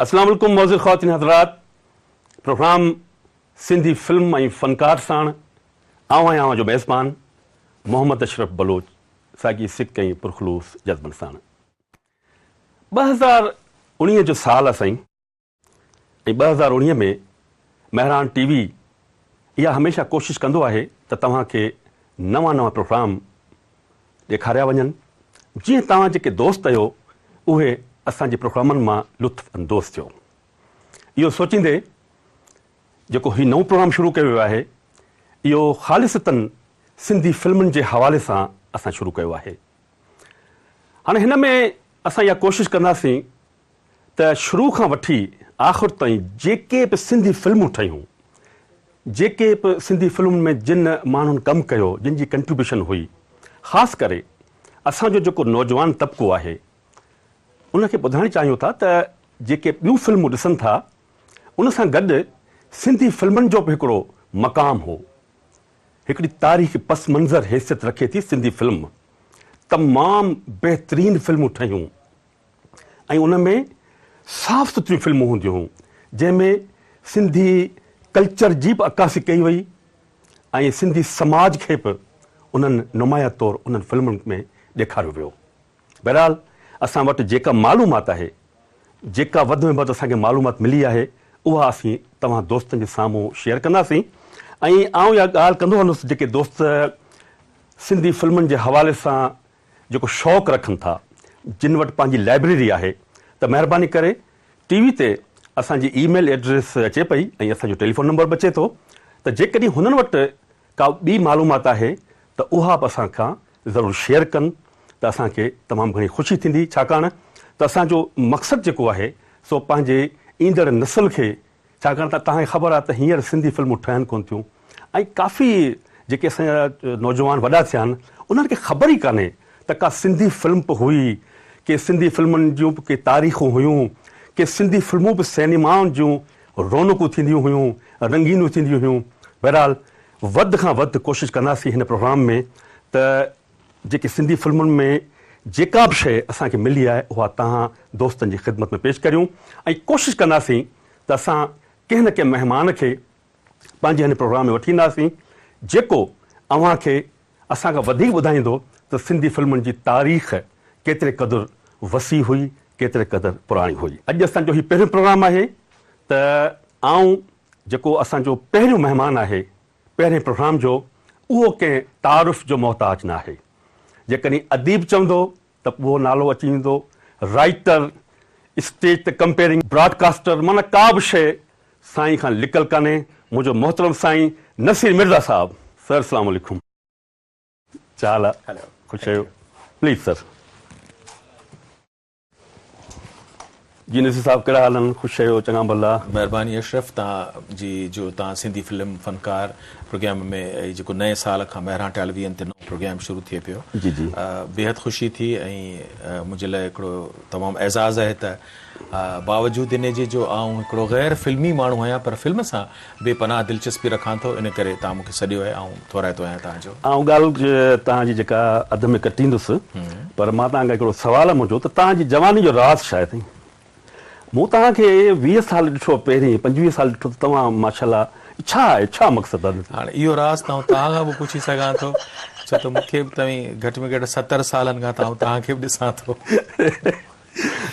اسلام عليڪم معزز خواتين حضرات، پروگرام سنڌي فلم ۽ فنڪار ساڻ آئون آهيان اوهان جو ميزبان محمد اشرف بلوچ ساڳي سڪ ۽ پرخلوص جذبن ساڻ. 2019 جو سال آ سائين ۽ 2019 ۾ مهراڻ ٽي وي اها هميشه ڪوشش ڪندو آهي ته توهان کي نوان نوان پروگرام ڏيکاريا وڃن جيئن توهان جيڪي دوست آهيو اهي اسان جي پروگرامن مان لطف اندوز ٿيو. اهو سوچيندي جيڪو هي نئون پروگرام شروع ڪيو ويو آهي اهو خالصتاً سنڌي فلمن جي حوالي سان اسان شروع ڪيو آهي. هاڻي هن ۾ اسان اها ڪوشش ڪنداسين ته شروع کان وٺي آخر تائين جيڪي به سنڌي فلمون ٺهيون، جيڪي به سنڌي فلمن ۾ جن ماڻهن ڪم ڪيو، جن جي ڪنٽريبيوشن هئي، خاص ڪري اسان جو جيڪو نوجوان طبقو آهي، ان کي ٻڌائڻ چاهيون ٿا ته جيڪي ٻيون فلمون ڏسن ٿا، ان سان گڏ سنڌي فلمن جو به هڪڙو مقام هو. هڪڙي تاريخي پس منظر حيثيت رکي ٿي سنڌي فلم. تمام بهترين فلمون ٺهيون. ۽ ان ۾ صاف سٿريون فلمون هونديون هيون جنهن ۾ سنڌي ڪلچر جي به عڪاسي ڪئي وئي ۽ سنڌي سماج کي به انهن نمايان طور انهن فلمن ۾ ڏيکاريو ويو. بهرحال اسان وٽ جيڪا معلومات آهي جيڪا وڌ ۾ وڌ اسان کي معلومات ملي آهي اها اسين توهان دوستن جي سامهون شيئر ڪنداسين ۽ آئون اها ڳالهه ڪندو هلندس جيڪي دوست سنڌي فلمن جي حوالي سان جيڪو شوق رکن ٿا جن وٽ پنهنجي لائبريري آهي ته مهرباني ڪري ٽي وي تي اسان جي اي ميل ايڊريس اچي پئي ۽ اسان جو ٽيليفون نمبر به اچي ٿو ته جيڪڏهن هنن وٽ ڪا ٻي معلومات آهي ته اها به اسان کان ضرور شيئر ڪن ته اسان کي تمام گهڻي خوشي ٿيندي ڇاڪاڻ ته اسان جو مقصد جيڪو آهي سو پنهنجي ايندڙ نسل کي ڇاڪاڻ ته توهان کي خبر آهي ته هينئر سنڌي فلمون ٺهن ڪونه ٿيون ۽ ڪافي جيڪي اسان جا نوجوان وڏا ٿيا آهن انهن کي خبر ئي ڪانهي ته ڪا سنڌي فلم به هئي، ڪي سنڌي فلمن جون به ڪي تاريخون هيون، ڪي سنڌي فلمون به سئنيمائن جون رونقون ٿينديون هيون، رنگينون ٿينديون هيون. بهرحال وڌ کان وڌ ڪوشش ڪنداسين هن پروگرام ۾ ته جيڪي سنڌي فلمن ۾ جيڪا به شيء اسان کي ملي آهي اها توهان دوستن جي خدمت ۾ پيش ڪريون ۽ ڪوشش ڪنداسين ته اسان ڪنهن نه ڪنهن مهمان کي پنهنجي هن پروگرام ۾ وٺي اينداسين جيڪو اوهان کي اسان کان وڌيڪ ٻڌائيندو ته سنڌي فلمن جي تاريخ ڪيتري قدر وسيع هئي ڪيتري قدر پراڻي هئي. اڄ اسان جو هي پهريون پروگرام آهي ته آئون جيڪو اسان جو پهريون مهمان آهي پهرين پروگرام جو اهو ڪنهن تعارف جو محتاج ناهي. جيڪڏهن اديب چوندو ته اهو نالو اچي ويندو، رائيٽر، اسٽيج تي ڪمپيئرنگ، براڊ ڪاسٽر معنيٰ ڪا به شيء سائين کان لڪل ڪانهي. منهنجو محترم سائين نصير مرزا صاحب. سر اسلام عليڪم. ڇا حال آ؟ خوش آهيو؟ Please sir. جي نصير صاحب ڪهڙا حال آهن خوش آهيو چڱا ڀلا. مهرباني اشرف توهان جي جو توهان سنڌي فلم فنڪار پروگرام ۾ هي جيڪو نئين سال کان مهراڻ ٽيليويزن تي نئون پروگرام شروع ٿئي پيو جي جي بيحد خوشي ٿي ۽ منهنجي لاء هڪڙو تمام اعزاز آهي ته باوجود ان جي جو آئون هڪڙو غير فلمي ماڻهو آهيان پر فلم سان بي پناهه دلچسپي رکان ٿو ان ڪري توهان مون کي سڏيو آهي آئون ٿورائتو آهيان توهان جو. آئون ڳالهه توهان جي جيڪا اڌ ۾ ڪٽيندس پر مان توهان کان هڪڙو سوال آهي منهنجو ته توهان جي جواني جو راز ڇا آهي سائين؟ مون توهان کي 20 سال ڏٺو پهرين 25 سال ڏٺو ته توهان ماشاء الله ڇا آهي ڇا مقصد آهي؟ هاڻي اهو راز ته آئون توهان کان به پڇي سگهان ٿو ڇو ته مون کي به توهين گهٽ ۾ گهٽ 70 سالن کان ته آئون توهان کي به ڏسان ٿو.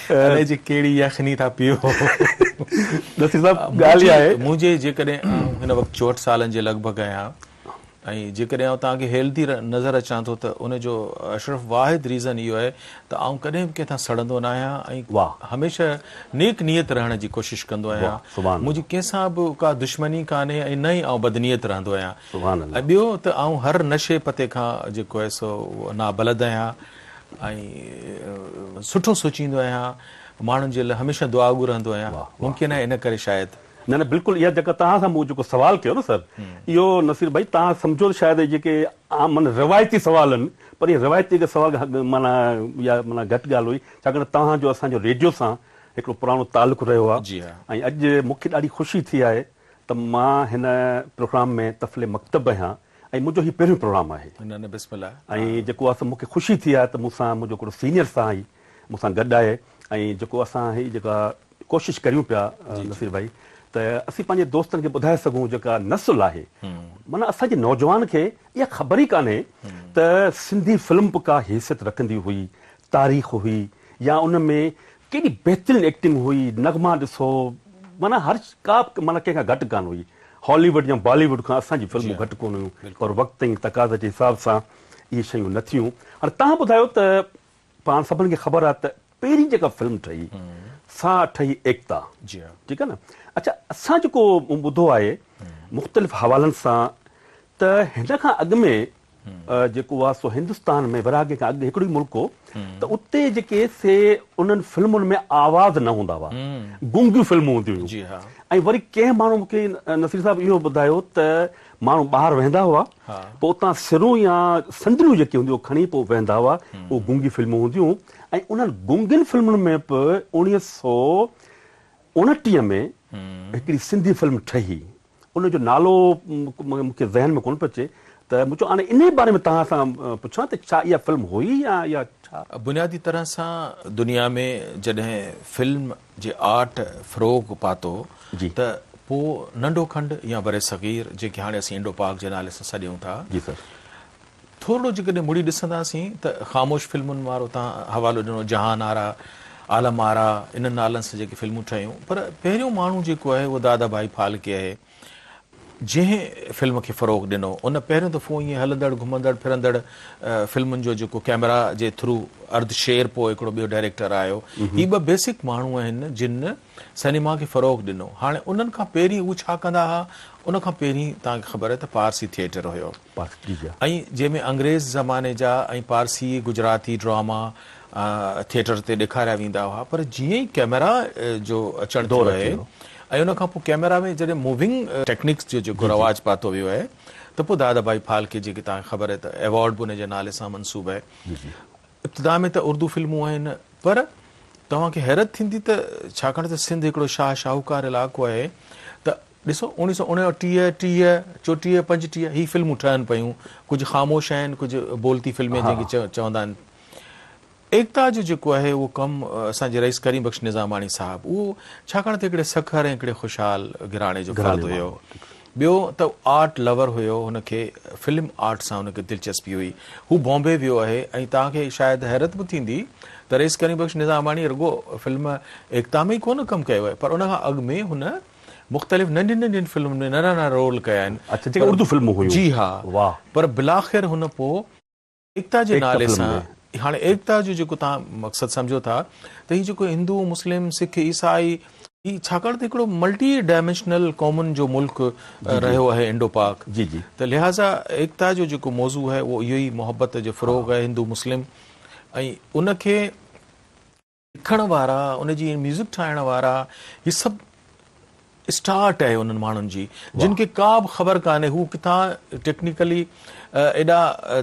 الائي جي ڪهڙي يخني ٿا پيئو. نصير صاحب ڳالهه اها آهي. منهنجي جيڪڏهن آئون هن وقت 64 سالن جي لڳ ڀڳ آهيان ۽ جيڪڏهن آئون توهان کي هيلدي نظر اچان ٿو ته ان جو اشرف واحد ريزن اهو آهي ته آئون ڪڏهن به ڪنهن سان سڙندو نه آهيان ۽ هميشه نيڪ نيت رهڻ جي ڪوشش ڪندو آهيان. منهنجي ڪنهن سان به ڪا دشمني ڪانهي ۽ نه ئي آئون بدنيت رهندو آهيان ۽ ٻيو ته آئون هر نشي پتي کان جيڪو آهي سو نابلد آهيان. ۽ سٺو سوچيندو آهيان، ماڻهن جي لاء هميشه دعاگو رهندو آهيان، ممڪن آهي ان ڪري شايد. نه نه بلڪل اها جيڪا توهان سان مون جيڪو سوال ڪيو نه سر اهو نصير ڀائي توهان سمجهو ته شايد جيڪي عام معنيٰ روايتي سوال آهن پر اهي روايتي جيڪي سوال معنيٰ اها معنيٰ گهٽ ڳالهه هئي ڇاڪاڻ ته توهان جو اسان جو ريڊيو سان هڪڙو پراڻو تعلق رهيو آهي ۽ اڄ مون کي ڏاڍي خوشي ٿي آهي ته مان هن پروگرام ۾ طفل مڪتب آهيان ۽ منهنجو هي پهريون پروگرام آهي. نه نه بسم الله. ۽ جيڪو آهي سو مون کي خوشي ٿي آهي ته مون سان منهنجو هڪڙو سينيئر سائين مون سان گڏ آهي ۽ جيڪو اسان هي جيڪا ڪوشش ڪريون پيا نصير ڀائي ته اسين پنهنجي دوستن کي ٻڌائي سگهون جيڪا نسل آهي معنيٰ اسان جي نوجوان کي اها خبر ئي ڪانهي ته سنڌي فلم به ڪا حيثيت رکندي هئي، تاريخ هئي يا ان ۾ ڪيڏي بهترين ايڪٽنگ هئي، نغما ڏسو معنيٰ هر ڪا به معنيٰ ڪنهن کان گهٽ ڪانه هئي، هالي ووڊ يا بالي ووڊ کان اسان جي فلمون گهٽ ڪونه هيون پر وقت ۽ تقاضا جي حساب سان اهي شيون نه ٿيون. هاڻي توهان ٻڌايو ته پاڻ سڀني کي خبر آهي ته پهرين جيڪا فلم ٺهي سا ٺهي ايڪتا جي ها ٺيڪ آهي نه اڇا اسان جيڪو مون ٻڌو آهي مختلف حوالن سان ته هن کان اڳ ۾ جيڪو آهي سو هندستان ۾ ورهاڱي کان اڳ هڪڙو ئي ملڪ هو ته اتي جيڪي سي انهن فلمن ۾ آواز نه هوندا هئا گونگيون فلمون هونديون هيون جي ها ۽ وري ڪنهن ماڻهو مون کي نصير صاحب اهو ٻڌايو ته ماڻهو ٻاهر ويهندا هئا پوء اتان سرون يا صندليون جيڪي هونديون کڻي پوء ويهندا هئا اهي گونگي فلمون هونديون ۽ انهن گونگين فلمن ۾ به 1929 ۾ هڪڙي سنڌي فلم ٺهي ان جو نالو مون کي ذهن ۾ ڪونه پيو اچي ته مون چيو هاڻي انهي باري ۾ توهان سان پڇان ته ڇا اها فلم هئي يا اها ڇا؟ بنيادي طرح سان دنيا ۾ جڏهن فلم جي آرٽ فروغ پاتو ته پوء ننڍو کنڊ يا برصغير جنهن کي هاڻي اسين انڊو پاڪ جي نالي سان سڏيون ٿا. جي سر. ٿورڙو جيڪڏهن مڙي ڏسنداسين ته خاموش فلمن وارو توهان حوالو ڏنو جهان آرا، عالم آرا انهن نالن سان جيڪي فلمون ٺهيون پر پهريون ماڻهو جيڪو آهي اهو دادا ڀائي ڦالڪي آهي. جنهن فلم کي فروغ ڏنو ان پهريون دفعو ائين هلندڙ گهمندڙ ڦرندڙ فلمن جو جيڪو ڪئميرا جي ٿرو ارد شير پوء هڪڙو ٻيو ڊائريڪٽر آيو هي ٻه بيسڪ ماڻهو آهن جن سئنيما کي فروغ ڏنو هاڻي انهن کان پهرين هو ڇا ڪندا ها ان کان پهرين توهان کي خبر آهي ته پارسي ٿيٽر هيو ۽ جنهن ۾ انگريز زماني جا ۽ پارسي گجراتي ڊراما ٿيٽر تي ڏيکاريا ويندا هئا پر جيئن ئي ڪئميرا جو اچڻ ٿيو آهي ۽ ان کان پوء ڪئميرا ۾ جڏهن موونگ ٽيڪنڪس جو جيڪو رواج پاتو ويو آهي ته پوء دادا ڀائي ڦالڪي جيڪي توهان کي خبر آهي ته ايوارڊ به ان جي نالي سان منسوب آهي ابتدا ۾ ته اردو فلمون آهن پر توهان کي حيرت ٿيندي ته ڇاڪاڻ ته سنڌ هڪڙو شاهه شاهوڪار علائقو آهي ته ڏسو اوڻيهه سؤ اڻٽيهه، 30، 34، 35 هي فلمون ٺهن پيون، ڪجهه خاموش آهن، ڪجهه بولتي فلمين جنهن کي چوندا آهن. ايڪتا جو جيڪو آهي اهو ڪم اسان جي رئيس ڪريم بخش نظاماڻي صاحب اهو ڇاڪاڻ ته هڪڙي سکر ۽ هڪڙي خوشحال گهراڻي جو فرد هيو، ٻيو ته آرٽ لور هيو، هن کي فلم آرٽ سان هن کي دلچسپي هئي، هو بامبي ويو آهي ۽ توهان کي شايد حيرت به ٿيندي ته رئيس ڪريم بخش نظاماڻي رڳو فلم ايڪتا ۾ ئي ڪونه ڪم ڪيو آهي پر ان کان اڳ ۾ هن مختلف ننڍين ننڍين فلمن ۾ ننڍا ننڍا رول ڪيا آهن. اڇا جيڪي اردو فلمون هيون. جي ها. واه. پر بالاخر هن پوء ايڪتا جي نالي سان هاڻي ايڪتا جو جيڪو توهان مقصد سمجهو ٿا ته هي جيڪو هندو مسلم سک عيسائي هي ڇاڪاڻ ته هڪڙو ملٽي ڊائمينشنل قومن جو ملڪ رهيو آهي انڊو پاڪ جي جي ته لهٰذا ايڪتا جو جيڪو موضوع آهي اهو اهو ئي محبت جو فروغ آهي هندو مسلم ۽ ان کي لکڻ وارا، ان جي ميوزڪ ٺاهڻ وارا، هي سڀ اسٽارٽ آهي انهن ماڻهن جي جن کي ڪا به خبر ڪانهي هو ڪٿان ٽيڪنيڪلي ايڏا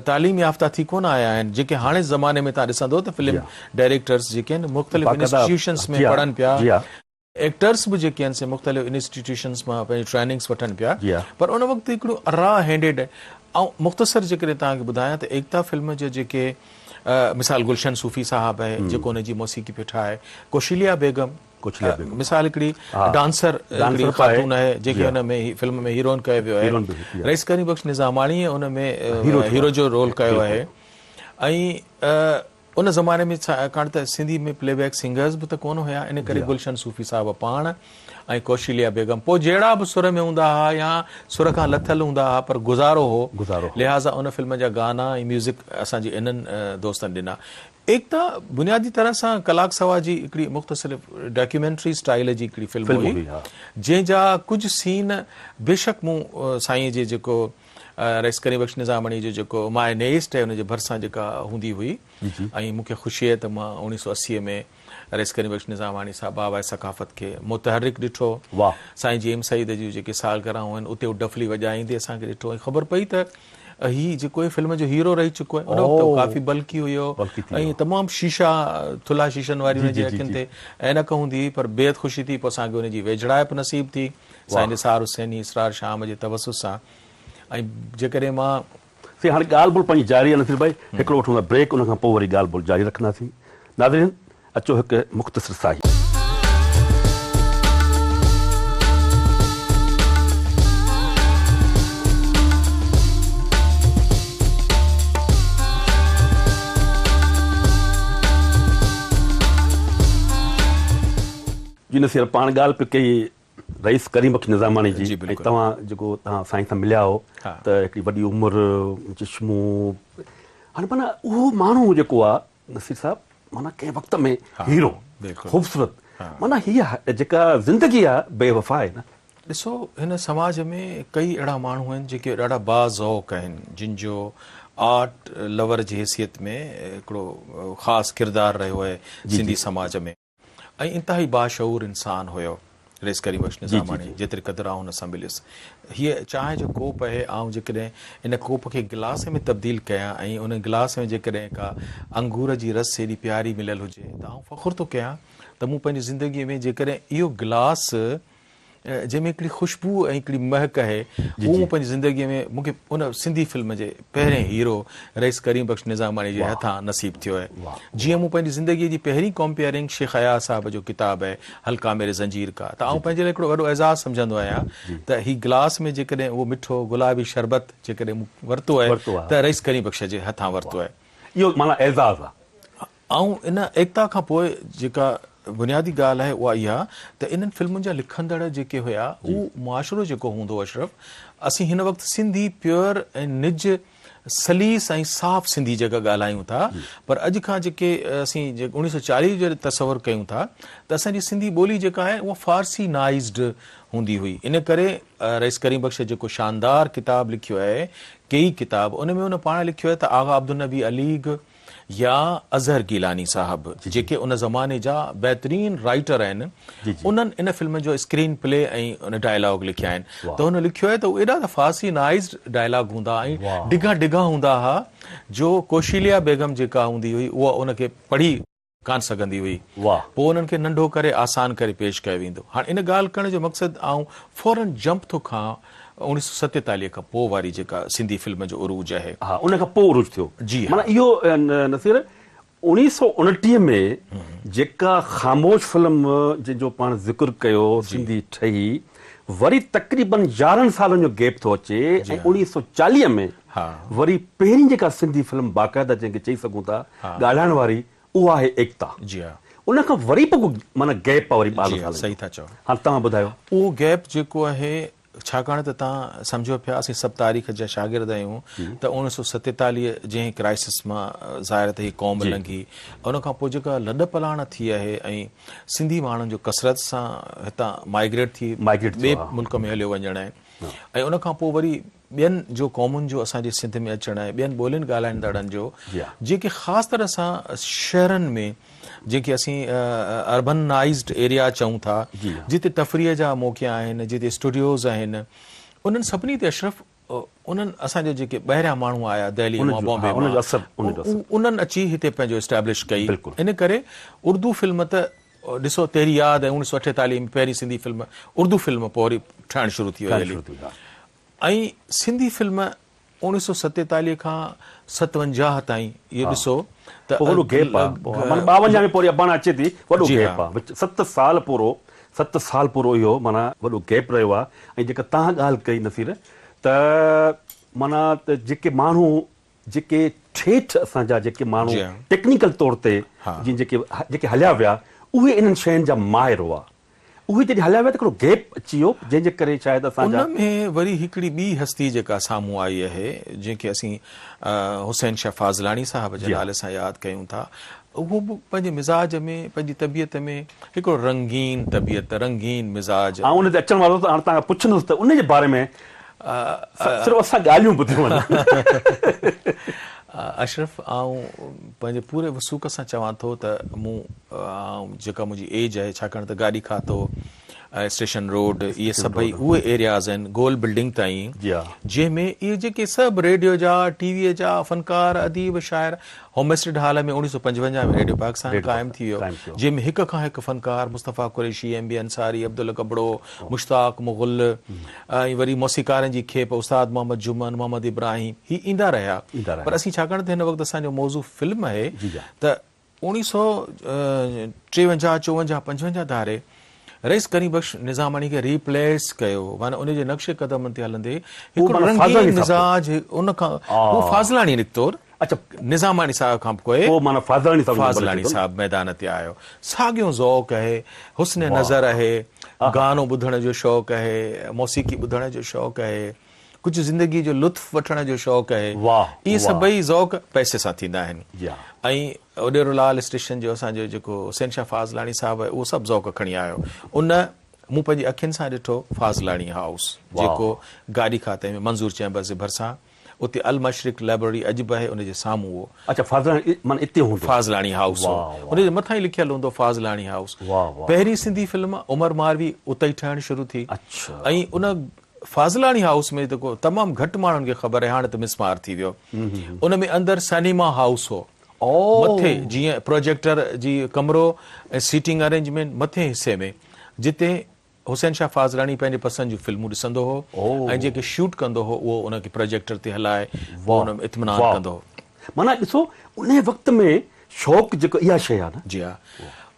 تعليم يافته ٿي ڪونه آيا آهن جيڪي هاڻي زماني ۾ توهان ڏسندو ته فلم ڊائريڪٽرس جيڪي آهن مختلف انسٽيٽيوشنس ۾ پڙهن پيا ايڪٽرس به جيڪي آهن سي مختلف انسٽيٽيوشنس مان پنهنجي ٽريننگس وٺن پيا پر ان وقت هڪڙو را هينڊيڊ ۽ مختصر جيڪڏهن توهان کي ٻڌايان ته ايڪتا فلم جا جيڪي مثال گلشن صوفي صاحب آهي جيڪو ان جي موسيقي پيو ٺاهي ڪوشليا بيگم مثال هڪڙي ڊانسر هڪڙي خاتون آهي جيڪي ان ۾ فلم ۾ هيروئن ڪيو ويو آهي رئيس ڪريم بخش نظاماڻي ان ۾ هيرو جو رول ڪيو آهي ۽ ان زماني ۾ ڇاڪاڻ ته سنڌي ۾ پلي بيڪ سنگرز به ته ڪونه هيا ان ڪري گلشن صوفي صاحب پاڻ ۽ ڪوشيليا بيگم پوء جهڙا به سر ۾ هوندا ها يا سر کان لٿل هوندا ها پر گذارو هو لهٰذا ان فلم جا گانا ۽ ميوزڪ اسان جي انهن دوستن ڏنا. ايڪتا بنيادي طرح سان ڪلاڪ سوا جي هڪڙي مختصر ڊاڪيومينٽري اسٽائيل جي هڪڙي فلم هئي جنهن جا ڪجهه سين بيشڪ مون سائين جي جيڪو رئيس ڪريم بخش نظاماڻي جو جيڪو ماء نيسٽ آهي ان جي ڀرسان جيڪا هوندي هئي ۽ مون کي خوشي آهي ته مان اوڻيهه سو 80 ۾ رئيس ڪريم بخش نظاماڻي صاحب باباء ثقافت کي متحرڪ ڏٺو. سائين جي ايم سيد جون جيڪي سالگرهون آهن اتي هو ڊفلي وڄائيندي اسان کي ڏٺو ۽ خبر پئي ته هي جيڪو هي فلم جو هيرو رهي چڪو آهي ان وقت هو ڪافي بلڪي هيو ۽ تمام شيشا ٿلها شيشن واري ان جي اکين تي عينڪ هوندي هئي پر بيحد خوشي ٿي پوء اسان کي ان جي ويجهڙائپ نصيب ٿي سائين نثار حسيني اسرار شام جي توسط سان ۽ جيڪڏهن مان. سائين هاڻي ڳالهه ٻولهه پنهنجي جاري آهي نصير ڀائي هڪڙو وٺون ٿا بريڪ ان کان پوء وري ڳالهه ٻولهه جاري رکنداسين ناظرين اچو هڪ مختصر ساهي. جي نصير پاڻ ڳالهه پئي ڪئي رئيس ڪريم بخش نظاماڻي جي ۽ توهان جيڪو توهان سائين سان مليا هو ته هڪڙي وڏي عمر چشمو هاڻي معنيٰ اهو ماڻهو جيڪو آ نصير صاحب معنيٰ ڪنهن وقت ۾ هيرو خوبصورت معنيٰ هيء جيڪا زندگي آ بي وفا آهي نه. ڏسو هن سماج ۾ ڪئي اهڙا ماڻهو آهن جيڪي ڏاڍا باذوق آهن جن جو آرٽ لور جي حيثيت ۾ هڪڙو خاص ڪردار رهيو آهي سنڌي سماج ۾. ۽ انتهائي باشعور انسان هيو رئيس ڪريم بخش نظاماڻي جيتري قدر آئون هن سان مليس. هيء چانهه جو ڪوپ آهي، آئون جيڪڏهن ان ڪوپ کي گلاس ۾ تبديل ڪيان ۽ ان گلاس ۾ جيڪڏهن ڪا انگور جي رس ايڏي پياري مليل هجي ته آئون فخر ٿو ڪيان ته مون پنهنجي زندگيء ۾ جيڪڏهن اهو گلاس جنهن ۾ هڪڙي خوشبوء ۽ هڪڙي مهڪ آهي، اهو مون پنهنجي زندگيء ۾ مون کي ان سنڌي فلم جي پهرين هيرو رئيس ڪريم بخش نظاماڻي جي هٿان نصيب ٿيو آهي. جيئن مون پنهنجي زندگيء جي پهرين ڪمپيئرنگ شيخ اياز صاحب جو ڪتاب آهي حلقا ميري زنجير ڪا ته آئون پنهنجي لاء هڪڙو وڏو اعزاز سمجهندو آهيان ته هي گلاس ۾ جيڪڏهن اهو مٺو گلابي شربت جيڪڏهن مون ورتو آهي ته رئيس ڪريم بخش جي هٿان ورتو آهي. اهو معنيٰ اعزاز آهي. آئون ان ايڪتا کان پوء جيڪا بنيادي ڳالهه آهي اها اها ته انهن فلمن جا لکندڙ جيڪي هيا اهو معاشرو جيڪو هوندو هو اشرف اسين هن وقت سنڌي پيور ۽ نج سليس ۽ صاف سنڌي جيڪا ڳالهايون ٿا پر اڄ کان جيڪي اسين 1940 جو تصور ڪيون ٿا ته اسان جي سنڌي ٻولي جيڪا آهي اها فارسي نائيزڊ هوندي هئي ان ڪري رئيس ڪريم بخش جيڪو شاندار ڪتاب لکيو آهي ڪيئي ڪتاب ان ۾ ان پاڻ لکيو آهي ته آغا عبدالنبي عليگ يا اظهر گيلاني صاحب جيڪي ان زماني جا بهترين رائيٽر آهن انهن ان فلم جو اسڪرين پلي ۽ ان ڊائلاگ لکيا آهن ته هن لکيو آهي ته اهي ايڏا ته فارسي نائيزڊ ڊائلاگ هوندا ۽ ڊگها ڊگها هوندا ها جو ڪوشيليا بيگم جيڪا هوندي هئي اها ان کي پڙهي ڪانه سگهندي هئي پوء انهن کي ننڍو ڪري آسان ڪري پيش ڪيو ويندو هاڻ ان ڳالهه ڪرڻ جو مقصد آئون فورن جمپ ٿو کان 1947 کان پوء واري جيڪا سنڌي فلم جو عروج آهي. ها ان کان پوء عروج ٿيو. جي ها. معنيٰ اهو نصير 1929 ۾ جيڪا خاموش فلم جنهن جو پاڻ ذڪر ڪيو سنڌي ٺهي وري تقريبن 11 سالن جو گيپ ٿو اچي ۽ 1940 ۾ وري پهرين جيڪا سنڌي فلم باقاعده جنهن کي چئي سگهون ٿا ڳالهائڻ واري اها آهي ايڪتا. جي ها. ان کان وري به معنيٰ گيپ آهي وري 12 جي ها سالن جو. صحيح ٿا چئو. هاڻ توهان ٻڌايو. اهو گيپ جيڪو آهي ڇاڪاڻ ته توهان سمجهو پيا اسين سڀ تاريخ جا شاگرد آهيون ته 1947 جنهن ڪرائسس مان ظاهر ته هي قوم لنگهي ان کان پوء جيڪا لڏ پلاڻ ٿي آهي ۽ سنڌي ماڻهن جو ڪثرت سان هتان مائگريٽ ٿي ٻئي ملڪ ۾ هليو وڃڻ آهي ۽ ان کان پوء وري ٻين جو قومن جو اسان جي سنڌ ۾ اچڻ ۽ ٻين ٻولين ڳالهائيندڙن جو جيڪي خاص طرح سان شهرن ۾ جنهن کي اسين اربنائيزڊ ايريا چئون ٿا جتي تفريح جا موقعا آهن جتي اسٽوڊيوز آهن انهن سڀني تي اشرف انهن اسان جا جيڪي ٻاهريان ماڻهو آيا دهلي مان بامبي مان انهن اچي هتي پنهنجو اسٽيبلش ڪئي ان ڪري اردو فلم ته ڏسو تيري ياد ۽ 1948 ۾ پهرين سنڌي فلم اردو فلم پوء وري ٺهڻ شروع ٿي وئي هلي ۽ سنڌي فلم 1947 کان 57 تائين اهو ڏسو ته وڏو گيپ آ معنيٰ 52 ۾ پوري اباڻا اچي ٿي وڏو گيپ آ وچ 7 سال پورو 7 سال پورو اهو معنيٰ وڏو گيپ رهيو آ ۽ جيڪا تهان ڳالهه ڪئي نصير ته معنيٰ ته جيڪي ماڻهو جيڪي ٺيٺ اسان جا جيڪي ماڻهو ٽيڪنيڪل طور تي جي جيڪي جيڪي هليا ويا اهي انهن شين جا ماهر هئا اهي جڏهن هليا ويا ته هڪڙو گيپ اچي ويو جنهن جي ڪري شايد اسان جا. ان ۾ وري هڪڙي ٻي هستي جيڪا سامهون آئي آهي جنهن کي اسين حسين شاهه فاضلاڻي صاحب جي نالي سان ياد ڪيون ٿا اهو به پنهنجي مزاج ۾ پنهنجي طبيعت ۾ هڪڙو رنگين طبيعت رنگين مزاج. آئون ان تي اچڻ وارو هوس ته هاڻ توهان کان پڇندس ته ان جي باري ۾ صرف اسان ڳالهيون ٻڌيون آهن. اشرف آئون پنهنجي پوري وثوق سان چوان ٿو ته مون جيڪا منهنجي ايج آهي ڇاڪاڻ ته گاڏي کاتو اسٽيشن روڊ اهي سڀئي اهي ايرياز آهن گول بلڊنگ تائين جنهن ۾ اهي جيڪي سڀ ريڊيو جا ٽي وي جا فنڪار اديب شاعر هومسٽيڊ هال ۾ 1955 ۾ ريڊيو پاڪستان قائم ٿي ويو جنهن ۾ هڪ کان هڪ فنڪار مصطفيٰ قريشي ايم بي انصاري عبدالحق ابڙو مشتاق مغل ۽ وري موسيقارن جي کيپ استاد محمد جمن، محمد ابراهيم هي ايندا رهيا پر اسين ڇاڪاڻ ته هن وقت اسان جو موضوع فلم آهي ته اوڻيهه سئو ٽيونجاهه، چوونجاهه، پنجونجاهه ڌاري رئيس ڪريم بخش نظاماڻي کي ريپليس ڪيو معنيٰ ان جي نقش قدمن تي هلندي هڪڙو رنگين مزاج ان کان هو فاضلاڻي نڪتو. اڇا. نظاماڻي صاحب کان پوء پوء معنيٰ فاضلاڻي صاحب جو نمبر اچي فاضلاڻي ٿو نه. صاحب ميدان تي آيو. ساڳيو ذوق آهي، حسن واهه. نظر آهي، آها. گانو ٻڌڻ جو شوق آهي، موسيقي ٻڌڻ جو شوق آهي، ڪجهه زندگي جو لطف وٺڻ جو شوق آهي. واهه اهي واهه. سڀئي ذوق پئسي سان ٿيندا آهن. جي ها. ۽ اڏيرو لال اسٽيشن جو اسان جو جيڪو حسين شاهه فاضلاڻي صاحب آهي اهو سڀ ذوق کڻي آيو. ان مون پنهنجي اکين سان ڏٺو فاضلاڻي هائوس جيڪو واهه. گاڏي کاتي ۾ منظور چيمبرز جي ڀرسان اتي المشرق لائبرري اڄ به آهي ان جي سامهون اهو. اڇا فاضلاڻي معنيٰ اتي هوندو. فاضلاڻي هائوس هو واهه ان جي واهه. مٿان ئي لکيل هوندو فاضلاڻي هائوس. واهه واهه. پهرين سنڌي فلم عمر ماروي اتي ئي ٺهڻ شروع ٿي اڇا. ۽ ان فاضلاڻي هائوس ۾ جيڪو تمام گهٽ ماڻهن کي خبر آهي هاڻي ته مسمار ٿي ويو ان ۾ اندر سئنيما هائوس هو مٿي جيئن پروجيڪٽر جي ڪمرو ۽ سيٽنگ ارينجمينٽ مٿين حصي ۾ جتي حسين شاهه فاضلاڻي پنهنجي پسند جون فلمون ڏسندو هو ۽ جيڪي شوٽ ڪندو هو اهو ان کي پروجيڪٽر تي هلائي پوء ان ۾ اطمينان ڪندو هو. معنيٰ ڏسو انهي وقت ۾ شوق جيڪو اها شيء آهي نه. جي ها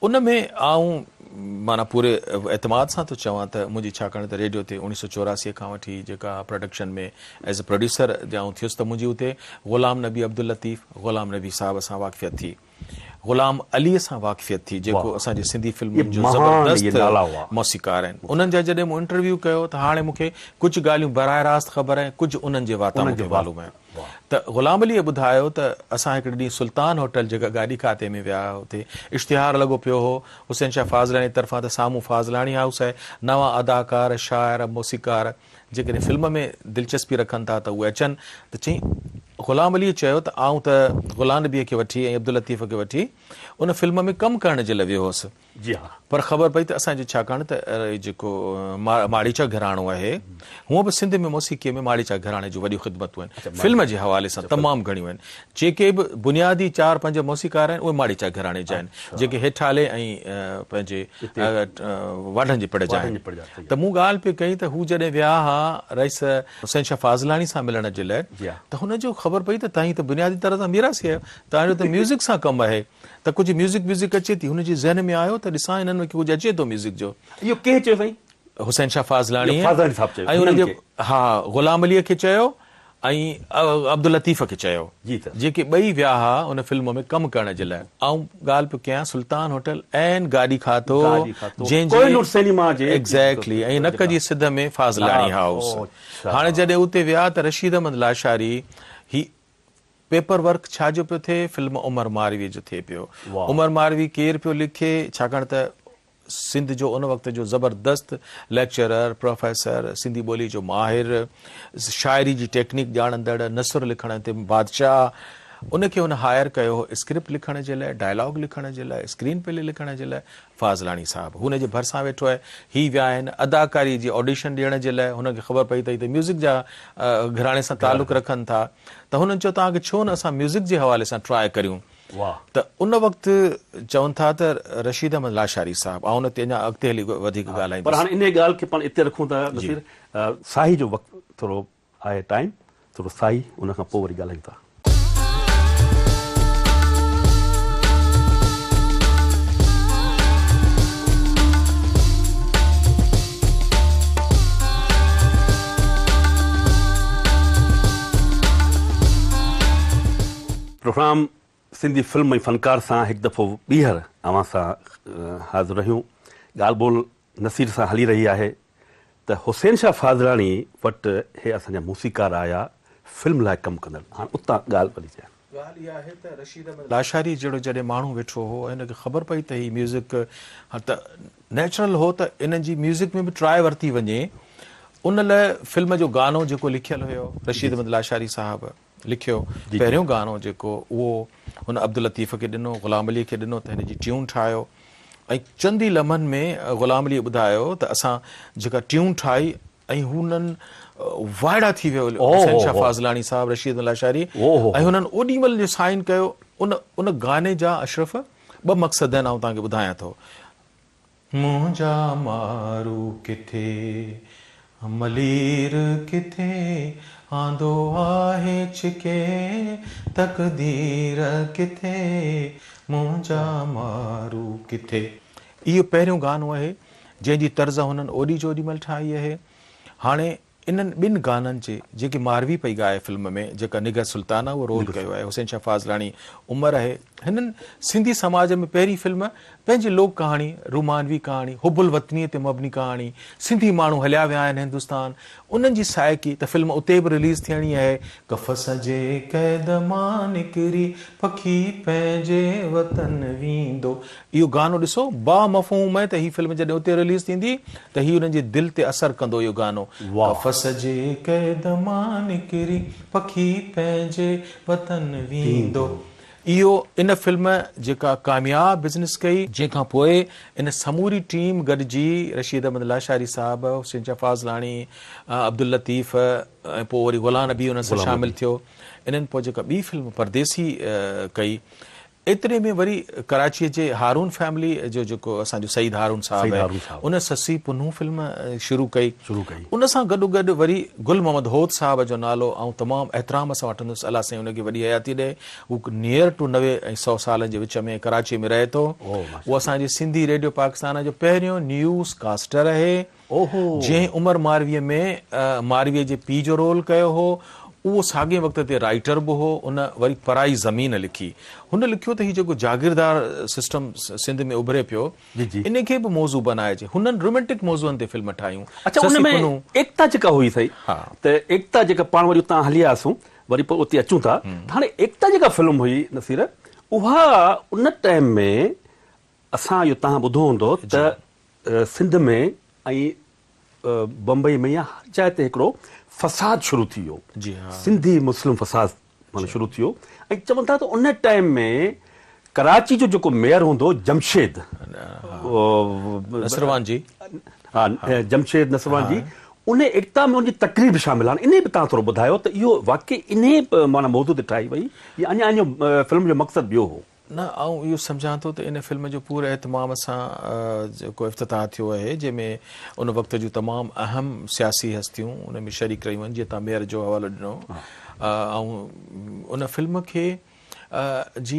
ان ۾ آئون معنيٰ پوري اعتماد سان ٿو چوان ته منهنجي ڇاڪاڻ ته ريڊيو تي 1984 کان وٺي جيڪا پروڊڪشن ۾ ايز اي پروڊيوسر جي آئون ٿيس ته منهنجي اتي غلام نبي عبداللطيف غلام نبي صاحب سان واقفيت ٿي. غلام عليء سان واقفيت ٿي جيڪو اسان جي سنڌي فلمن جو زبردست موسيقار آهن. انهن جا جڏهن مون انٽرويو ڪيو ته هاڻي مون کي ڪجهه ڳالهيون براهه راست خبر آهن ڪجهه انهن جي واتان مون کي معلوم آهن ته غلام عليء ٻڌايو ته اسان هڪڙي ڏينهن سلطان هوٽل جيڪا گاڏي کاتي ۾ ويا اتي اشتهار لڳو پيو هو حسين شاهه فاضلاڻي طرفان ته سامهون فاضلاڻي هائوس آهي نوان اداڪار شاعر موسيقار جيڪڏهن فلم ۾ دلچسپي رکن ٿا ته اهي اچن ته چئين غلام عليء چيو ته آئون ته غلام نبيء کي وٺي ۽ عبداللطيف کي وٺي ان فلم ۾ ڪم ڪرڻ جي لاء ويو هوس جي ها. پر خبر پئي ته اسان جو ڇاڪاڻ ته جيڪو ماڙيچا گهراڻو آهي هونء به سنڌ ۾ موسيقيء ۾ ماڙيچا گهراڻي جون وڏيون خدمتون آهن فلم جي حوالي سان تمام گهڻيون آهن جيڪي به بنيادي چار پنج موسيقار آهن اهي ماڙيچا گهراڻي جا آهن جيڪي هيٺالي ۽ پنهنجي واڍن جي پڙ جا آهن ته مون ڳالهه پئي ڪئي ته هو جڏهن ويا ها رئيس حسين شاهه فاضلاڻي سان ملڻ جي لاء ته هن جو خبر پئي ته توهين ته بنيادي طرح سان ميراثي آهيو توهان جو ته ميوزڪ سان ڪم آهي ته ڪجهه ميوزڪ ويوزڪ اچي ٿي هن جي ذهن ۾ آيو ته ڏسان هنن ۾ ڪجهه اچي ٿو ميوزڪ جو. اهو ڪنهن چيو سائين؟ حسين شاهه فاضلاڻي فاضلاڻي صاحب چيو ۽ هن جي ها غلام علي کي چيو ۽ عبداللطيف کي چيو جي سر. جيڪي ٻئي ويا ها ان فلم ۾ ڪم ڪرڻ جي لاء. آئون ڳالهه پيو ڪيان سلطان هوٽل عين گاڏي کاتو گاڏي کاتو جنهن جي ڪوهنور سئنيما جي ايگزيڪٽلي ۽ نڪ جي سڌ ۾ فاضلاڻي هائوس. هاڻي جڏهن اتي ويا ته رشيد احمد لاشاري هي پيپر ورڪ ڇا جو پيو ٿئي فلم عمر ماروي جو ٿئي پيو. عمر ماروي ڪير پيو لکي ڇاڪاڻ ته سنڌ جو ان وقت جو زبردست ليڪچرر، پروفيسر، سنڌي ٻولي جو ماهر، شاعري جي ٽيڪنيڪ ڄاڻندڙ، نثر لکڻ تي بادشاهه، ان کي هن هائر ڪيو هو اسڪرپٽ لکڻ جي لاء، ڊائلاگ لکڻ جي لاء، اسڪرين پلي لکڻ جي لاء، فاضلاڻي صاحب هن جي ڀرسان ويٺو آهي، هي ويا آهن اداڪاري جي آڊيشن ڏيڻ جي لاء، هن کي خبر پئي ته هي ته ميوزڪ جا گهراڻي سان تعلق رکن ٿا ته هنن چيو توهان کي ڇو نه اسان ميوزڪ جي حوالي سان ٽراء ڪريون. ته ان وقت چون ٿا ته رشيد احمد لاشاري صاحب، آئون ان تي اڃا اڳتي هلي وڌيڪ ڳالهائيندس. پر هاڻي انهيء ڳالهه کي پاڻ اتي رکون ٿا نصير، ساهي جو وقت ٿورو آهي ٽائيم، ٿورو ساهي ان کان پوء وري ڳالهايون ٿا. پروگرام سنڌي فلم ۽ فنڪار سان هڪ دفعو ٻيهر اوهان سان حاضر رهيون. ڳالهه ٻولهه نصير سان هلي رهي آهي ته حسين شاهه فاضلاڻي وٽ هي اسان جا موسيقار آيا فلم لاء ڪم ڪندڙ هاڻ اتان ڳالهه وري چئه. ڳالهه اها آهي ته رشيد احمد لاشاري جهڙو جڏهن ماڻهو ويٺو هو ۽ هن کي خبر پئي ته هي ميوزڪ ته نيچرل هو ته انهن جي ميوزڪ ۾ به ٽراء ورتي وڃي ان لاء فلم جو گانو جيڪو لکيل هيو رشيد احمد لاشاري صاحب لکيو پهريون گانو جيڪو اهو هن عبداللطيف کي ڏنو، غلام علي کي ڏنو ته هن جي ٽيون ٺاهيو ۽ چند ئي لمحن ۾ غلام علي ٻڌايو ته اسان جيڪا ٽيون ٺاهي ۽ هنن وائڙا ٿي ويو حسين شاهه فاضلاڻي صاحب رشيد لاشاري ۽ هنن اوڏي مهل جو سائن ڪيو ان ان گاني جا اشرف ٻه مقصد آهن آئون توهان کي ٻڌايان ٿو. منهنجا مارو ڪٿي، ملير ڪٿي، آندو آهي ڇڪي تقدير ڪٿي، منهنجا مارو ڪٿي. اهو پهريون گانو آهي جنهن جي طرز هنن اوڏي جو اوڏي مهل ٺاهي آهي. هاڻي انهن ٻن گانن جي جيڪي ماروي پئي ڳائي فلم ۾ جيڪا نگهت سلطانه اهو رول ڪيو آهي حسين شاهه فاضلاڻي عمر آهي هنن سنڌي سماج ۾ پهرين فلم پنهنجي لوڪ ڪهاڻي رومانوي ڪهاڻي حب الوطني تي مبني ڪهاڻي سنڌي ماڻهو هليا ويا آهن هندستان انهن جي سائيڪي ته فلم اتي به رليز ٿيڻي آهي قفس جي قيد مان نڪري پکي پنهنجي وطن ويندو اهو گانو ڏسو با مفهوم آهي ته هي فلم جڏهن اتي رليز ٿيندي ته هي انهن جي دل تي اثر ڪندو اهو گانو. قفس جي قيد مان نڪري پکي پنهنجي وطن ويندو. اهو ان فلم جيڪا ڪامياب بزنس ڪئي. جنهن کان پوء ان سموري ٽيم گڏجي رشيد احمد لاشاري صاحب، حسين شاهه فاضلاڻي، عبداللطيف ۽ پوء وري غلام نبي انهن سان شامل ٿيو. انهن پوء جيڪا ٻي فلم پرديسي ڪئي. ايتري ۾ وري ڪراچيء جي هارون فيملي جو جيڪو اسان جو سعيد هارون صاحب آهي ان سسي پنهون فلم شروع ڪئي ان سان گڏو گڏ وري گل محمد هوت صاحب جو نالو آئون تمام احترام سان وٺندس الله سائين ان کي وڏي حياتي ڏئي هو نيئر ٽو 90 ۽ 100 سالن جي وچ ۾ ڪراچيء ۾ رهي ٿو هو اسان جي سنڌي ريڊيو پاڪستان جو پهريون نيوز ڪاسٽر آهي. جنهن عمر مارويء ۾ مارويء جي پيء جو رول ڪيو هو، اهو ساڳئي وقت تي رائيٽر به هو. ان وري پرائي زمين لکي. هن لکيو ته هي جيڪو جاگيردار سسٽم سنڌ ۾ اڀري پيو، ان کي به موضوع بنائجي. هنن رومينٽڪ موضوعن تي فلم ٺاهيون. اڇا ان ۾ ايڪتا جيڪا هئي سائين ته ايڪتا جيڪا پاڻ وري اتان هلي آياسون وري پوء اتي اچون ٿا ته هاڻي ايڪتا جيڪا فلم هئي نصير اها ان ٽائيم ۾ اسان اهو تهان ٻڌو هوندو ته سنڌ ۾ ۽ بمبئي ۾ يا هر جاء تي هڪڙو فساد شروع ٿي ويو سنڌي مسلم فساد معنيٰ شروع ٿي ويو ۽ چون ٿا ته ان ٽائيم ۾ ڪراچي جو جيڪو ميئر هوندو جمشيد نصروانجي ها جمشيد نصروانجي ان ايڪتا ۾ ان جي تقرير به شامل آهن انهي به تهان ٿورو ٻڌايو ته اهو واقعي انهي معنيٰ موضوع تي ٺاهي وئي يا اڃا ان فلم جو مقصد ٻيو هو. نه آئون اهو سمجهان ٿو ته ان فلم جو پوري اهتمام سان جيڪو افتتاح ٿيو آهي جنهن ۾ ان وقت جون تمام اهم سياسي هستيون ان ۾ شريڪ رهيون آهن جيئن توهان ميئر جو حوالو ڏنو آئون ان فلم کي جي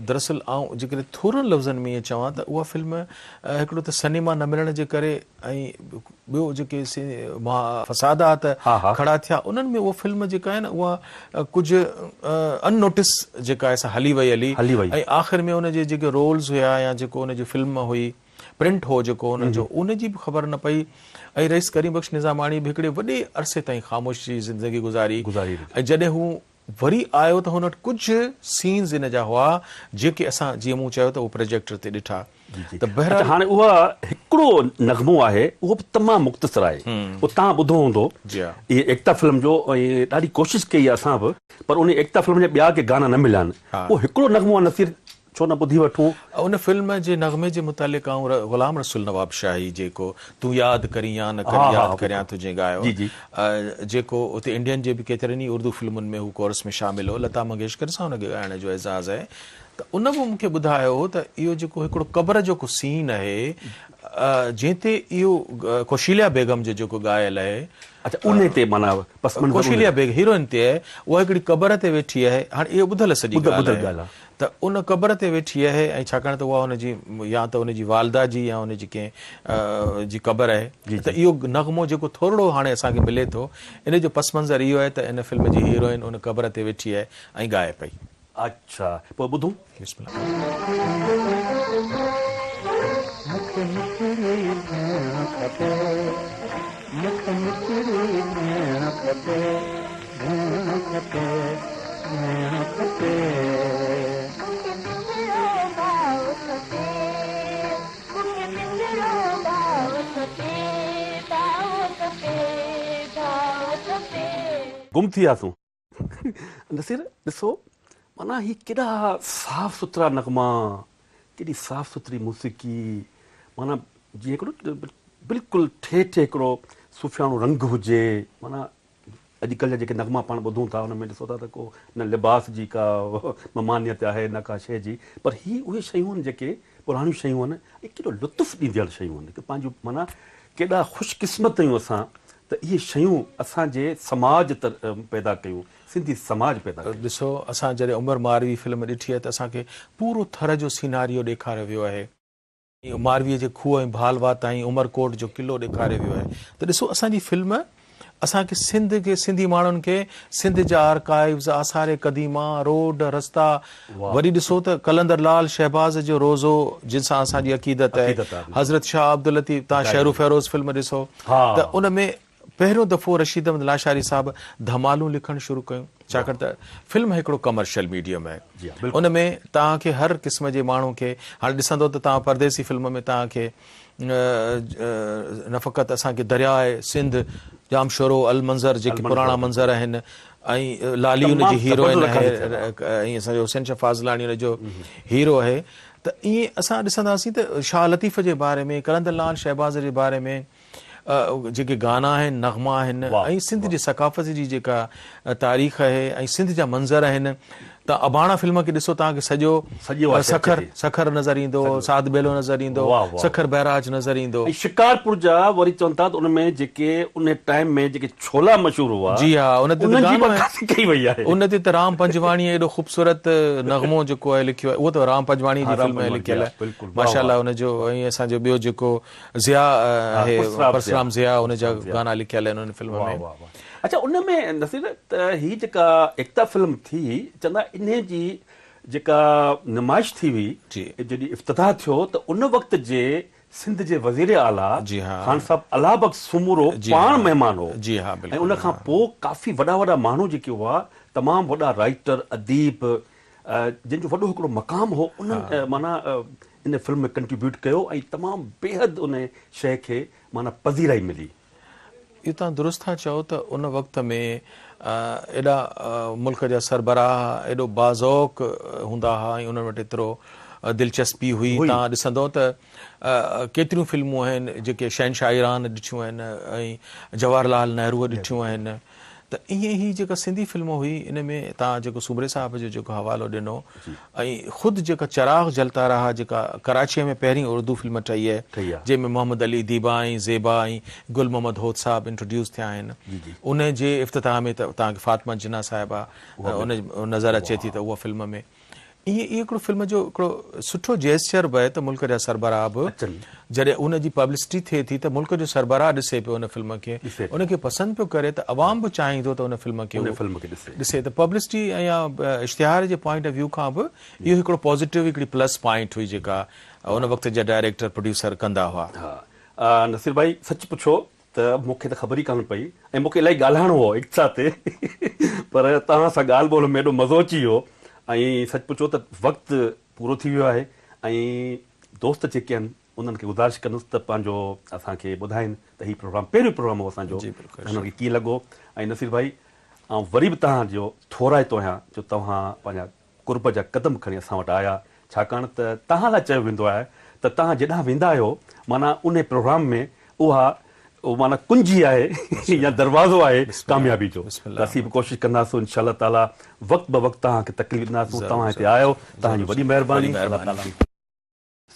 دراصل آئون جيڪڏهن ٿورن لفظن ۾ ائين چوان ته اها فلم هڪڙو ته سئنيما نه ملڻ جي ڪري ۽ ٻيو جيڪي فسادات کڙا ٿيا انهن ۾ اها فلم جيڪا آهي نه اها ڪجهه ان نوٽس جيڪا آهي سا هلي وئي هلي ۽ آخر ۾ ان جي جيڪي رولز هيا يا جيڪو ان جي فلم هئي پرنٽ هو جيڪو ان جو ان جي به خبر نه پئي ۽ رئيس ڪريم بخش نظاماڻي به هڪڙي وڏي عرصي تائين خاموشي زندگي گذاري ۽ جڏهن هو وري آيو ته هن وٽ ڪجهه سينز ان جا هئا جيڪي اسان جيئن مون چيو ته اهو پروجيڪٽر تي ڏٺا ته بهرحال. اڇا هاڻي اها هڪڙو نغمو آهي اهو به تمام مختصر آهي اهو توهان ٻڌو هوندو اهي ايڪتا فلم جو ۽ ڏاڍي ڪوشش ڪئي آهي اسان به پر انهي ايڪتا فلم جا ٻيا ڪي گانا نه مليا آهن اهو هڪڙو نغمو آهي نصير ڇو نه ٻڌي وٺون. ان فلم جي نغمي جي متعلق آئون غلام رسول نواب شاهي جيڪو تون ياد ڪرين يا نه ڪرين ياد ڪريان ٿو جنهن ڳايو جيڪو اتي انڊين جي به ڪيترن ئي اردو فلمن ۾ هو ڪورس ۾ شامل هو لتا منگيشڪر سان ان کي ڳائڻ جو اعزاز آهي ته ان به مون کي ٻڌايو هو ته اهو جيڪو هڪڙو قبر جو ڪو سين آهي جنهن تي اهو ڪوشيليا بيگم جو جيڪو ڳايل آهي. اڇا انهي تي معنيٰ پس منظر ڪوشيليا بيگم هيروئن تي آهي اها هڪڙي قبر تي ويٺي آهي هاڻي اهو ٻڌل سڄي ڳالهه آهي ته ان قبر تي ويٺي آهي ۽ ڇاڪاڻ ته اها ان جي يا ته ان جي والده جي يا ان جي ڪنهن جي قبر آهي ته اهو نغمو جيڪو ٿورڙو هاڻي اسان کي ملي ٿو ان جو پس منظر اهو آهي ته ان فلم جي هيروئن ان قبر تي ويٺي آهي ۽ ڳائي پئي. اڇا پوء ٻڌون. بسم الله. مون کي مٺڙي ڀيڻ کپي، مون کي مٺڙي ڀيڻ کپي، ڀيڻ کپي، ڀيڻ کپي. مون کي مٺڙو ڀاء کپي، مون کي مٺڙو ڀاء کپي، ڀاء کپي، ڀاء کپي. گم ٿي وياسون. نصير ڏسو معنيٰ هي ڪيڏا صاف سٿرا نغما ڪيڏي صاف سٿري موسيقي معنيٰ جيئن هڪڙو بلڪل ٺيٺ هڪڙو صوفياڻو رنگ هجي معنيٰ اڄڪلهه جا جيڪي نغما پاڻ ٻڌون ٿا ان ۾ ڏسو ٿا ته ڪو نه لباس جي ڪا ممانعت آهي نه ڪا شيء جي پر هي اهي شيون آهن جيڪي پراڻيون شيون آهن ۽ ڪيڏو لطف ڏيندڙ شيون آهن پنهنجو معنيٰ ڪيڏا خوش قسمت آهيون اسان ته اهي شيون اسان جي سماج پيدا ڪيون، سنڌي سماج پيدا ڪيون. ڏسو اسان جڏهن عمر ماروي فلم ڏٺي آهي ته اسان کي پورو ٿر جو سيناريو ڏيکاريو ويو آهي. مارويء جي کوهه ۽ ڀالوا تائين عمرڪوٽ جو قلعو ڏيکاريو ويو آهي ته ڏسو اسان جي فلم اسان کي سنڌ کي سنڌي ماڻهن کي سنڌ جا آرڪائيوز، آثار قديمه، روڊ، رستا، وري ڏسو ته قلندر لعل شهباز جو روضو جن سان اسان جي عقيدت آهي، حضرت شاهه عبداللطيف، توهان شهرو فيروز فلم ڏسو ته ان ۾ پهريون دفعو رشيد احمد لاشاري صاحب ڌمالون لکڻ شروع ڪيون، ڇاڪاڻ ته فلم هڪڙو ڪمرشل ميڊيم آهي، ان ۾ توهان کي هر قسم جي ماڻهو کي هاڻي ڏسندو ته توهان پرديسي فلم ۾ توهان کي نه فقط اسان کي درياء سنڌ، ڄامشورو، المنظر جيڪي پراڻا منظر آهن ۽ لالي ان جي هيروئن آهي ۽ اسان جو حسين شاهه فاضلاڻي ان جو هيرو آهي ته ائين اسان ڏسنداسين ته شاهه لطيف جي باري ۾ قلندر لعل شهباز جي باري ۾ جيڪي گانا آهن، نغما آهن ۽ سنڌ جي ثقافت جي جيڪا تاريخ آهي ۽ سنڌ جا منظر آهن ته اباڻا فلم کي ڏسو توهان کي سڄو سکر سکر نظر ايندو، ساڌ ٻيلو نظر ايندو، سکر بئراج نظر ايندو. ۽ شڪارپور جا وري چون ٿا ته ان ۾ جيڪي ان ٽائيم ۾ جيڪي ڇولا مشهور هئا جي ها ان تي ته انهن جي گانو به آهي عڪاسي ڪئي وئي آهي. ان تي ته رام پنجواڻيء ايڏو خوبصورت نغمو جيڪو آهي لکيو آهي اهو ته رام پنجواڻيء ها جي رام فلم ۾ پنجواڻي جي لکيل ها آهي بلڪل واه ماشاء واه. الله ان جو ۽ اسان جو ٻيو جيڪو ضياء ها آهي پرسرام ضياء پرسرام ضياء ان جا پرسرام ضياء گانا لکيل آهن ان فلم واه ۾. واه واه اڇا ان ۾ نصير ته هي جيڪا ايڪتا فلم ٿي چوندا انهي جي جيڪا نمائش ٿي هئي جي. جڏهن افتتاح ٿيو ته ان وقت جي سنڌ جي وزير اعليٰ جي ها. خان صاحب الله بخش سومرو جي ها. پاڻ مهمان هو جي ها ۽ بلڪل ان کان ها. پوء ڪافي وڏا وڏا ماڻهو جيڪي هئا تمام وڏا رائيٽر اديب جن جو وڏو هڪڙو مقام هو انهن معنيٰ ان فلم ۾ ڪنٽريبيوٽ ڪيو ۽ تمام بيحد ان شيء کي معنيٰ پذيرائي ملي. اهو توهان درست ٿا چئو ته ان وقت ۾ ايڏا ملڪ جا سربراهه ايڏو باذوق هوندا ها ۽ انهن وٽ ايترو دلچسپي هئي توهان ڏسندو ته ڪيتريون فلمون آهن جيڪي شهنشاهه ايران ڏٺيون آهن ۽ جواهر لال نهروء ڏٺيون آهن ته ائين هي جيڪا سنڌي فلم هئي ان ۾ توهان جيڪو سومري صاحب جو جيڪو حوالو ڏنو ۽ خود جيڪا چراغ جلتا رها جيڪا ڪراچيء ۾ پهرين اردو فلم ٺهي آهي جنهن ۾ محمد علي ديبا ۽ زيبا ۽ گل محمد هوت صاحب انٽروڊيوس ٿيا آهن ان جي افتتاح ۾ ته توهان کي فاطمه جناح صاحبه ان نظر اچي ٿي ته اها فلم ۾ ائين اهو هڪڙو فلم جو هڪڙو سٺو جيسچر به آهي ته ملڪ جا سربراهه به جڏهن ان جي پبلسٽي ٿئي ٿي ته ملڪ جو سربراهه ڏسي پيو ان فلم کي ان کي پسند پيو ڪري ته عوام به چاهيندو ته ان فلم کي ڏسي ته پبلسٽي يا اشتهار جي پوائنٽ آف ويو کان به اهو هڪڙو پازيٽو هڪڙي پلس پوائنٽ هئي جيڪا ان وقت جا ڊائريڪٽر پروڊيوسر ڪندا هئا. ها نصير ڀائي سچ پڇو ته مون کي ته خبر ئي ڪانه پئي ۽ مون کي الاهي ڳالهائڻو هو ايڪتا تي پر توهان سان ڳالهه ٻولهه ۾ ايڏو مزو اچي ويو ۽ سچ پڇو ته وقت پورو ٿي ويو آهي ۽ دوست جيڪي آهن انهن کي گذارش ڪندس ته پنهنجو اسان کي ٻڌائين ته هي پروگرام پهريون پروگرام هو اسان جو ته هنن کي ڪيئن لڳو ۽ نصير ڀائي آئون وري به توهان جو ٿورائتو آهيان جو توهان پنهنجا قرب جا قدم کڻي اسان وٽ آيا، ڇاڪاڻ ته توهان لاء چيو ويندو آهي ته توهان جيڏانهن ويندا آهيو معنيٰ انهي پروگرام ۾ اها معنيٰ ڪنجي آهي يا دروازو آهي ڪاميابي جو ته اسين به ڪوشش ڪنداسون انشاء الله تعاليٰ وقت به وقت توهان کي تڪليف ڏينداسون توهان هتي آيو توهان جي وڏي مهرباني الله تعاليٰ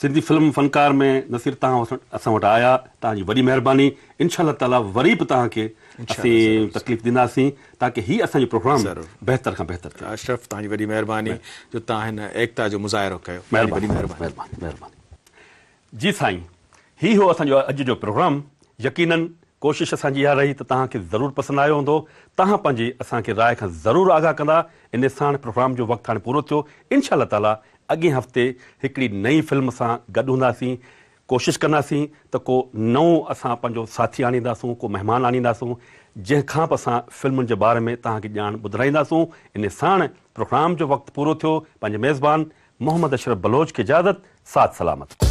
سنڌي فلم فنڪار ۾ نصير توهان اسان وٽ آيا توهان جي وڏي مهرباني انشاء الله تعالي وري به توهان کي اسين تڪليف ڏينداسين تاڪه هي اسان جو پروگرام بهتر کان بهتر ٿئي. اشرف توهان جي وڏي مهرباني جو توهان هن ايڪتا جو مظاهرو ڪيو توهان جي وڏي مهرباني. مهرباني مهرباني جي سائين هي هو اسان جو اڄ جو پروگرام يقينن ڪوشش اسان جي اها رهي ته توهان کي ضرور پسند آيو هوندو توهان پنهنجي اسان کي راء کان ضرور آگاهه ڪندا ان ساڻ پروگرام جو وقت هاڻي پورو ٿيو انشاء الله تعالي اڳئين هفتي هڪڙي نئين فلم سان گڏ هونداسين. ڪوشش ڪنداسين ته ڪو نئون اسان پنهنجو ساٿي آڻينداسون، ڪو مهمان آڻينداسون، جنهن کان به اسان فلمن جي باري ۾ توهان کي ڄاڻ ٻڌرائينداسون. انهي ساڻ پروگرام جو وقت پورو ٿيو. پنهنجي ميزبان محمد اشرف بلوچ کي اجازت. ساٿ سلامت.